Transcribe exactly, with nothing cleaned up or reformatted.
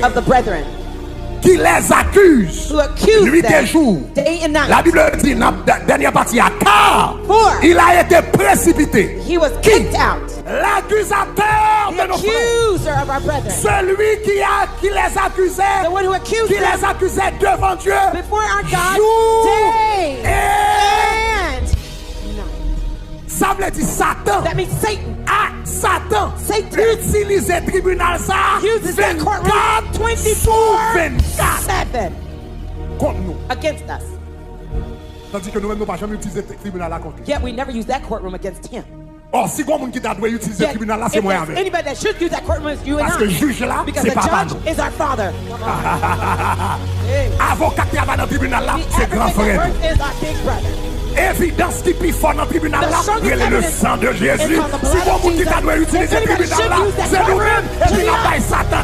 of the brethren qui les accuse who accuse nuit et them jour. Day and La night. Bible dit dans la dernière partie, car For il a été précipité. He was Qui? Kicked out. L'accusateur The de nos frères. Accuser of our brethren. Celui qui, a, qui les accusait, The one who accused qui les them accusait devant Dieu before our God jour day et and night. Sa vle di Satan. That means Satan Ah, Satan Satan. Itilize tribinal sa Uses that courtroom vennkat sou twenty-four vennkat seven kont nou. Against us. Tandis que nou menm nou pa janm itilize tribinal la kont li. Yet we never use that courtroom against him. Or, si gon moun ki ta dwe itilize Yet, tribinal la, se if mwen there's avè. Anybody that should use that courtroom is you and Paske I. jij la, Because se the papa judge nou. Is our father. Hey. Avoka k travay nan tribinal la, The se gran advocate frè that nou. Works is our big brother. Evidans ki pi fò nan tribinal la, The strongest rele le evidence sang de Jésus. is called the Si blood gon of moun ki Jesus. ta dwe If itilize anybody tribinal should la, use that se nou courtroom, menm, epi n ap bay Satan